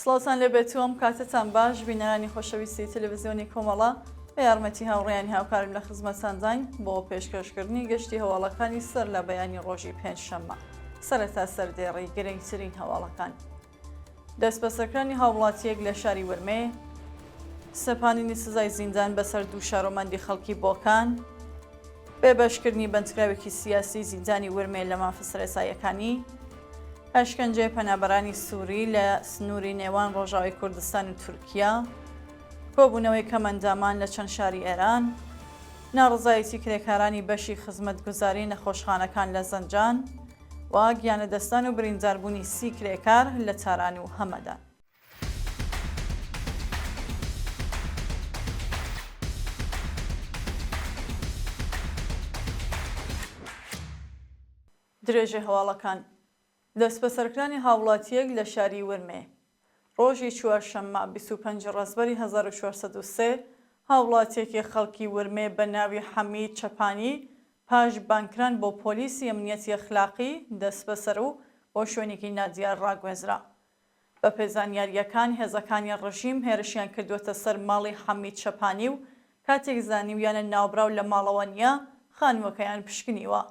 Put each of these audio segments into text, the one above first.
سڵاوتان لێبێت و ئەم کاتەتان باش بینەرانی خۆشەویستی تەلەڤزیۆنی کۆمەڵە بە یارمەتی هاوڕێیانی هاوکارم لە خزمەتانداین بۆ پێشکەشکردنی گەشتی هەواڵەکانی سەر لە بەیانی ڕۆژی پێنجشەممە سەرەتا سەردێڕی گرنگترین هەواڵەکان. دەستبەسەرکرانی هاووڵاتییەک لە شاری ورمێ، سەپاندنی سزای زیندان بەسەر دوو شارۆمەندی خەڵکی بۆکان، بێبەشکردنی بەندکراوێکی سیاسی زیندانی ورمێ لە مافە سەرەتاییەکانی، ئەشکەنجەی پەنابەرانی سووری لە سنووری نێوان ڕۆژاوای کوردستان و تورکیا، کۆبوونەوەی کەمئەندامان لە چەند شاری ئێران، ناڕەزایەتی کرێکارانی بەشی خزمەتگوزاری نەخۆشخانەکان لە زەنجان، و گیانلەدەستدان و برینداربوونی سی کرێکار لە تاران و هەمەدان. درێژەی هەواڵەکان دەستبەسەرکرانی هاووڵاتییەک لە شاری ورمێ ڕۆژی چوارشەممە 25 ڕەزبەری 1403 هاووڵاتییەکی خەڵکی ورمێ بە ناوی حەمید چەپانی پاش بانگکران بۆ پۆلیسی ئەمنیەتی ئەخلاقی دەستبەسەر و بۆ شوێنێکی نادیار ڕاگوێزرا. بەپێ زانیارییەکان هێزەکانی ڕژیم هێرشیان کردووەتە سەر ماڵی حەمید چەپانی و کاتێک زانیویانە ناوبراو لە ماڵەوە نییە، خانووەکەیان پشکنیوە.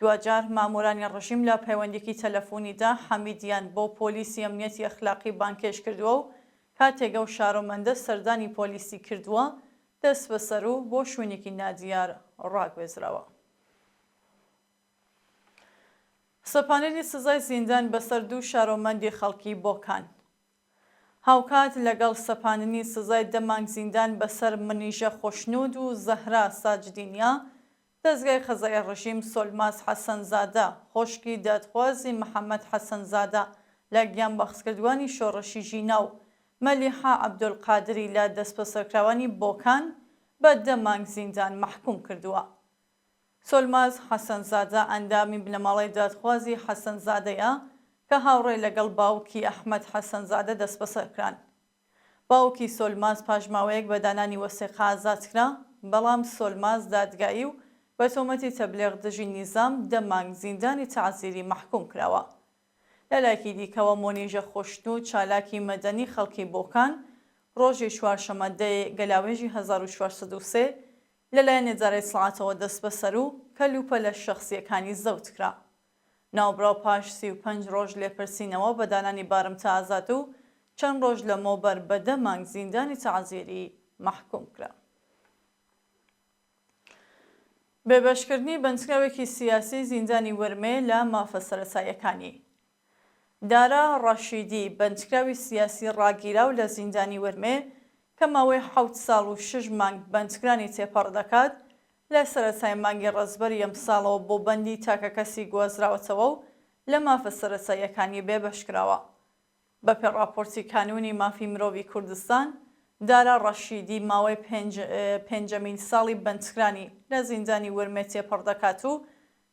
دواجار ماموورانی ڕژیم لە پەیوەندییەکی تەلەفوونیدا حەمیدیان بۆ پۆلیسی ئەمنیەتی ئەخلاقی بانگهێشت کردووە و کاتێک ئەو شارۆمەندە سەردانی پۆلیسی کردووە، دەستبەسەر و بۆ شوێنێکی نادیار ڕاگوێزراوە. سەپاندنی سزای زیندان بەسەر دوو شارۆمەندی خەڵکی بۆکان. هاوکات لەگەڵ سەپاندنی سزای دە مانگ زیندان بەسەر منیژە خۆشنوود و زەهرا ساجدینیا، دەزگای قەزای ڕژیم سۆلماز حەسەنزادە، خۆشکی دادخوازی محەمەد حەسەنزادە لە گیانبەختکردوانی شۆڕشی ژینا و مەلیحە عەبدولقادری لە دەستبەسەرکراوانی بۆکان بە دە مانگ زیندان مەحکووم کردووە. سۆلماز حەسەنزادە ئەندامی بنەماڵەی دادخوازی حەسەنزادەیە کە هاوڕێ لەگەڵ باوکی ئەحمەد حەسەنزادە دەستبەسەر کران. باوکی سۆلماز پاش ماوەیەک بە دانانی وەسیقە ئازاد کرا، بەڵام سۆلماز دادگایی و بە تۆمەتی تەبلیغ دژی نیزام دە مانگ زیندانی تەعزیری مەحکووم کراوە. لە لایەکی دیکەوە مۆنیژە خۆشنوود چالاکی مەدەنی خەڵکی بۆکان ڕۆژی چوارشەمە دە ی گەلاوێژی 1403 لەلایەن ئیدارەی ئیتڵاعاتەوە دەستبەسەر و کەلوپەلە شەخسییەکانی زەوت کرا. ناوبراو پاش 35 ڕۆژ لێپرسینەوە بە دانانی بارمتە ئازاد و چەند ڕۆژ لەمەوبەر بە دە مانگ زیندانی تەعزیری مەحکووم کرا. بێبەشکردنی بەندکراوێکی سیاسی زیندانی ورمێ لە مافە سەرەتاییەکانی. دارا ڕەشیدی، بەندکراوی سیاسی ڕاگیراو لە زیندانی ورمێ کە ماوەی حەوت ساڵ و شەش مانگ بەندکرانی تێپەڕ دەکات، لە سەرەتای مانگی ڕەزبەری ئەمساڵەوە بۆ بەندی تاکەکەسی گوازراوەتەوە و لە مافە سەرەتاییەکانی بێبەشکراوە. بەپێ ڕاپۆرتی کانوونی مافی مرۆڤی کوردستان، دارا ڕەشیدی ماوەی پێنجەمین ساڵی بەندکرانی لە زیندانی ورمێ تێپەڕ دەکات و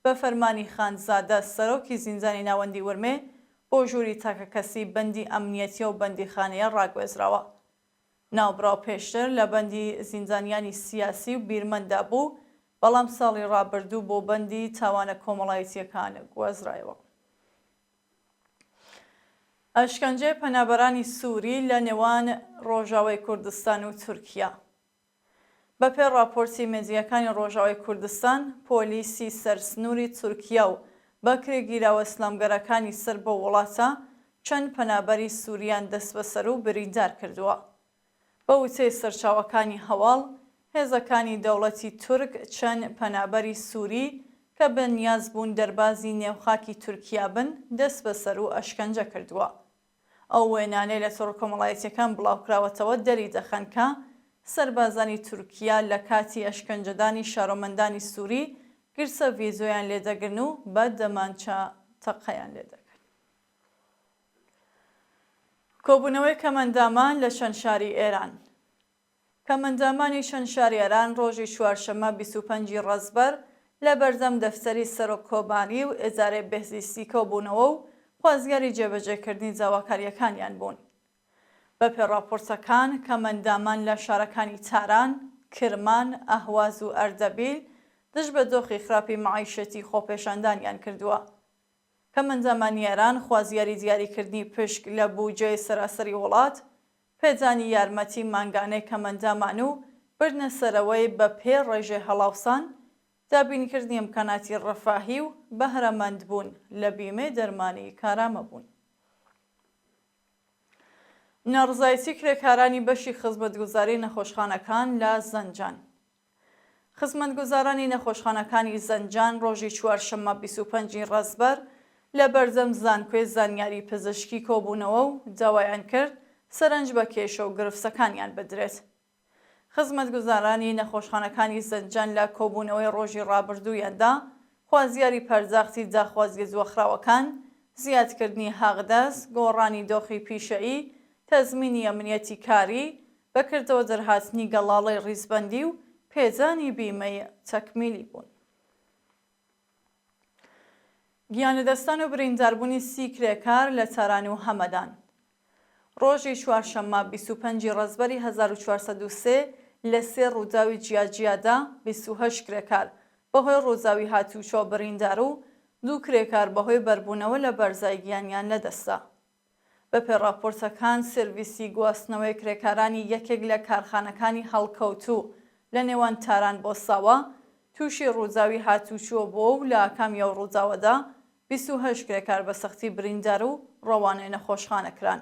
بە فەرمانی خانزادە سەرۆکی زیندانی ناوەندی ورمێ بۆ ژووری تاکەکەسی بەندی ئەمنیەتی ئەو بەندیخانەیە ڕاگوێزراوە. ناوبراو پێشتر لە بەندی زیندانیانی سیاسی و بیرمەنددا بوو، بەڵام ساڵی ڕابردوو بۆ بەندی تاوانە کۆمەڵایەتییەکان گوازرایەوە. ئەشکەنجەی پەنابەرانی سووری لە نێوان ڕۆژاوای کوردستان و تورکیا. بەپێی ڕاپۆرتی مێدیاکانی ڕۆژاوای کوردستان، پۆلیسی سەر سنووری تورکیا و بەکرێگیراوە ئیسلامگەراکانی سەر بەو وڵاتە چەند پەنابەری سووریان دەستبەسەر و بریندار کردووە. بە وتەی سەرچاوەکانی هەواڵ، هێزەکانی دەوڵەتی تورک چەند پەنابەری سووری کە بە نیاز بوون دەربازی نێو خاکی تورکیا بن، دەستبەسەر و ئەشکەنجە کردووە. ئەو وێنانەی لە تۆڕە کۆمەڵایەتییەکان بڵاوکراوەتەوە دەریدەخەن کە سەربازانی تورکیا لە کاتی ئەشکەنجەدانی شارۆمەندانی سووری گرتە ڤیدیۆیان لێدەگرن و بە دەمانچە تەقەیان لێدەکەن. کۆبوونەوەی کەمئەندامان لە چەند شاری ئێران. کەمئەندامانی چەند شاری ئێران ڕۆژی چوارشەممە 25 ی ڕەزبەر لە بەردەم دەفتەری سەرۆک کۆماری و ئیدارەی بێهزیستی کۆبوونەوە و خوازیاری جێبەجێکردنی داواکارییەکانیان بوون. بەپێ ڕاپۆرتەکان کەمئەندامان لە شارەکانی تاران، کرمان، ئەهواز و ئەردەبیل دژ بە دۆخی خراپی مەعیشەتی خۆپێشاندانیان کردووە. کەمئەندامانی ئێران خوازیاری دیاریکردنی پشک لە بووجەی سەراسەری وڵات، پێدانی یارمەتی مانگانەی کەمئەندامان و بردنەسەرەوەی بە پێی ڕێژەی هەڵاوسان، دابینکردنی ئیمکاناتی ڕەفاهی و بەهرەمەندبوون لە بیمەی دەرمانی کارامە بوون. ناڕزایەتی کرێکارانی بەشی خزمەتگوزاری نەخۆشخانەکان لە زەنجان. خزمەتگوزارانی نەخۆشخانەکانی زەنجان ڕۆژی چوارشەممە 25 ی ڕەزبەر لە بەردەم زانکۆی زانیاری پزیشکی کۆبوونەوە و داوایان کرد سەرنج بە کێشە و گرفتەکانیان بدرێت. خزمەتگوزارانی نەخۆشخانەکانی زەنجان لە کۆبوونەوەی ڕۆژی ڕابردوویاندا خوازیاری پەرداختی داخوازییە دواخراوەکان، زیادکردنی حەقدەست، گۆڕانی دۆخی پیشەیی، تەزمینی ئەمنیەتی کاری، بە کردەوە دەرهاتنی گەڵاڵەی ڕیزبەندی و پێدانی بیمەی تەکمیلی بوون. گیانلەدەستدان و برینداربوونی سی کرێکار لە تاران و هەمەدان. ڕۆژی چوارشەممە 25 ی ڕەزبەری 1403 لە سێ ڕووداوی جیاجیادا 28 کرێکار بەهۆی ڕووداوی هاتووچۆ بریندار و دوو کرێکار بەهۆی بەربوونەوە لە بەرزای گیانیان لەدەستدا. بەپێی ڕاپۆرتەکان، سێرڤیسی گواستنەوەی کرێکارانی یەکێک لە کارخانەکانی هەڵکەوتوو لە نێوان تاران بۆ ساوە تووشی ڕووداوی هاتووچۆ بووە و لە ئاکامی ئەو ڕووداوەدا 28 کرێکار بە سەختی بریندار و ڕەوانەی نەخۆشخانە کران.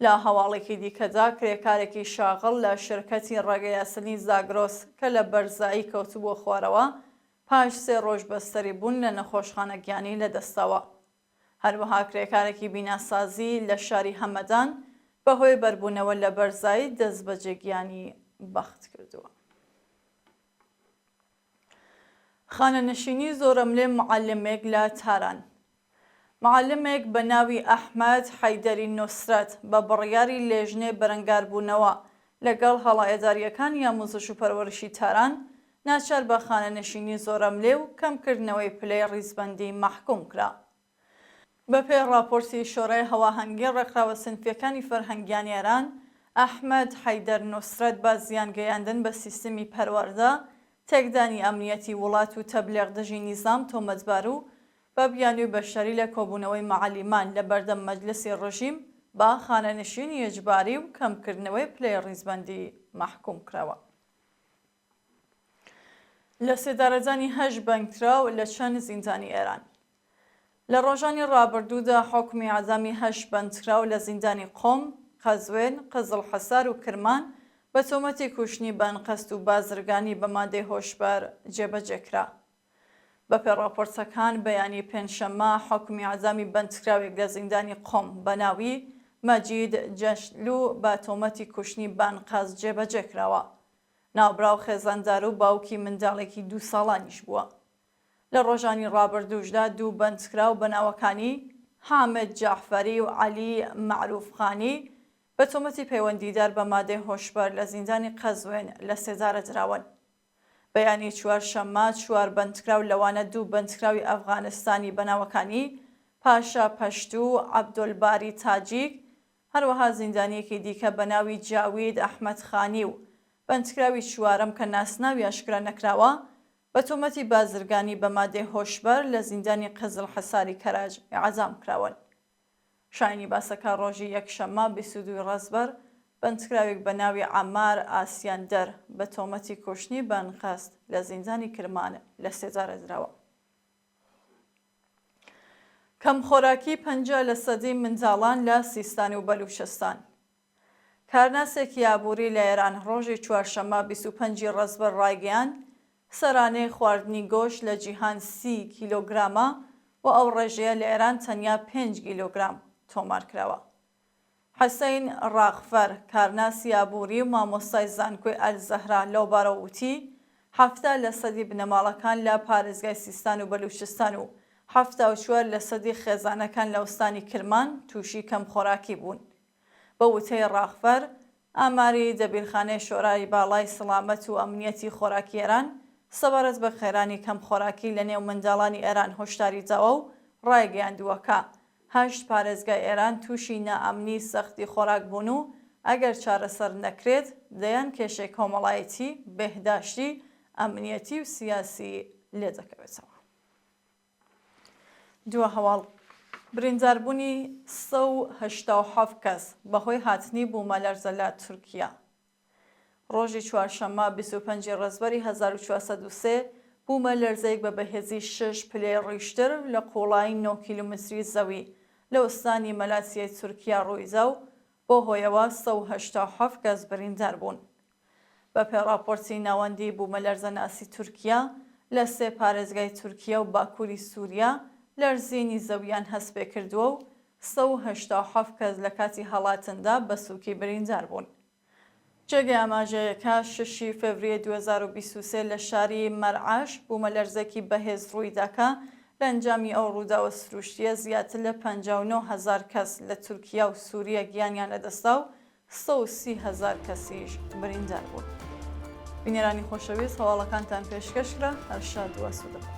لە هەواڵێکی دیکەدا، کرێکارێکی شاغڵ لە شرکەتی ڕەگەیاسنی زاگرۆس کە لە بەرزایی کەوتبووە خوارەوە، پاش سێ ڕۆژ بەستەری بوون لە نەخۆشخانە گیانی لەدەستداوە. هەروەها کرێکارێکی بیناسازی لە شاری هەمەدان بەهۆی بەربوونەوە لە بەرزایی دەستبەجێ گیانی بەخت کردووە. خانەنشینی زۆرەملێ معەلمێک لە تاران. معەلمێک بە ناوی ئەحمەد حەیدەری نوسرەت بە بڕیاری لێژنەی بەرەنگاربوونەوە لەگەڵ هەڵە ئێدارییەکانی ئاموزش و پەروەرشی تاران ناچار بە خانەنشینی زۆرەملێ و کەمکردنەوەی پلەی ڕیزبەندی مەحکووم کرا. بەپێی ڕاپۆرتی شۆرای هەواهەنگی ڕێکخراوە سنفییەکانی فەرهەنگیانی ئێران، ئەحمەد حەیدەر نوسرەت بە زیان گەیاندن بە سیستمی پەروەردە، تێکدانی ئەمنییەتی وڵات و تەبلیغ دژی نیزام تۆمەتبار و بە بیانووی بەشداری لە کۆبوونەوەی مەعەلیمان لە بەردەم مەجلسی ڕژیم بە خانەنشینی ئیجباری و کەمکردنەوەی پلەی ڕیزبەندی مەحکووم کراوە. لەسێدارەدانی هەشت بەندکراو لە چەند زیندانی ئێران. لە ڕۆژانی ڕابردوودا حوکمی ئیعدامی هەشت بەندکراو لە زیندانی قوم، قەزوێن، قزڵحەسار و کرمان بە تۆمەتی کوشتنی بەئەنقەست و بازرگانی بە مادەی هۆشبەر جێبەجێ کرا. بەپێ ڕاپۆرتەکان بەیانی پێنجشەممە حوکمی ئیعدامی بەندکراوێک لە زیندانی قوم بە ناوی مەجید جەشتلو بە تۆمەتی کوشتنی بەئەنقەست جێبەجێ کراوە. ناوبراو خێزاندار و باوکی منداڵێکی دوو ساڵانیش بووە. لە ڕۆژانی ڕابردووشدا دوو بەندکراو بە ناوەکانی، حامد جەعفەری و عەلی مەعروف خانی، بە تۆمەتی پەیوەندیدار بە مادەی هۆشبەر لە زیندانی قەزوێن لە سێدارە دراون. بەیانی چوارشەممە چوار بەندکراو لەوانە دوو بەندکراوی ئەفغانستانی بە ناوەکانی، پاشا پەشتو و عەبدولباری تاجیک، هەروەها زیندانییەکی دیکە بە ناوی جاوید ئەحمەد خانی و بەندکراوی چوارەم کە ناسناوی ئاشکرا نەکراوە، بە تۆمەتی بازرگانی بە مادەی هۆشبەر لە زیندانی قزڵحەساری کەرەج ئیعدام کراون. شایانی باسە کە ڕۆژی یەکشەممە 22 ی ڕەزبەر بەندکراوێک بە ناوی عەمار ئاسیاندەر بە تۆمەتی کوشتنی بە ئەنقەست لە زیندانی کرمان لە سێدارە دراوە. کەمخۆراکی 50 لە سەدی منداڵان لە سیستان و بەلوچستان. کارناسێکی ئابووری لە ئێران ڕۆژی چوارشەممە 25 ی ڕەزبەر ڕایگەیاند، سەرانەی خواردنی گۆشت لە جیهان سی کیلۆگرامە و ئەو ڕێژەیە لە ئێران تەنیا پێنج گیلۆگرام تۆمار کراوە. حسین ڕاغفەر، کارناسی ئابووری و مامۆستای زانکۆی ئەلزەهرا لەوبارەوە وتی، 70 لەسەدی بنەماڵەکان لە پارێزگای سیستان و بەلوچستان و 74 لەسەدی خێزانەکان لە ئوستانی کرمان تووشی کەمخۆراکی بوون. بە وتەی ڕاغفەر، ئاماری دەبیرخانەی شۆرای باڵای سڵامەت و ئەمنیەتی خۆراکی ئێران سەبارەت بە قەیرانی کەمخۆراکی لە نێو منداڵانی ئێران هۆشداری داوە و ڕایگەیاندووە کە هەشت پارێزگای ئێران تووشی نائەمنی سەختی خۆراک بوون و ئەگەر چارەسەر نەکرێت دەیان کێشەی کۆمەڵایەتی، بێهداشتی، ئەمنیەتی و سیاسی لێدەکەوێتەوە. دوا هەواڵ، برینداربوونی 187 کەس بەهۆی هاتنی بوومەلەرزە لە تورکیا. ڕۆژی چوارشەممە 25 ی ڕەزبەری 1403 بوومەلەرزەیەک بە بەهێزی شەش پلەی ڕیشتر لە قووڵایی نۆ کیلۆمەتری زەوی لە ئوستانی مەلاتیای تورکیا ڕوویدا و بەو هۆیەوە 187 کەس بریندار بوون. بەپێ ڕاپۆرتی ناوەندی بوومەلەرزەناسی تورکیا، لە سێ پارێزگای تورکیا و باکووری سووریا لەرزینی زەوییان هەستپێکردووە و 187 کەس لە کاتی هەڵاتندا بە سووکی بریندار بوون. جێگەی ئاماژەیە کە شەشی فێڤریەی 2023 لە شاری مەرعەش بوومەلەرزێکی بەهێز ڕوویدا کە لە ئەنجامی ئەو ڕووداوە سروشتییە زیاتر لە 59 هەزار کەس لە تورکیا و سووریە گیانیان لەدەستدا و 130 هەزار کەسیش بریندار بوون. بینەرانی خۆشەویست هەواڵەکانتان پێشکەش کرا، هەر شاد و ئاسوودە بن.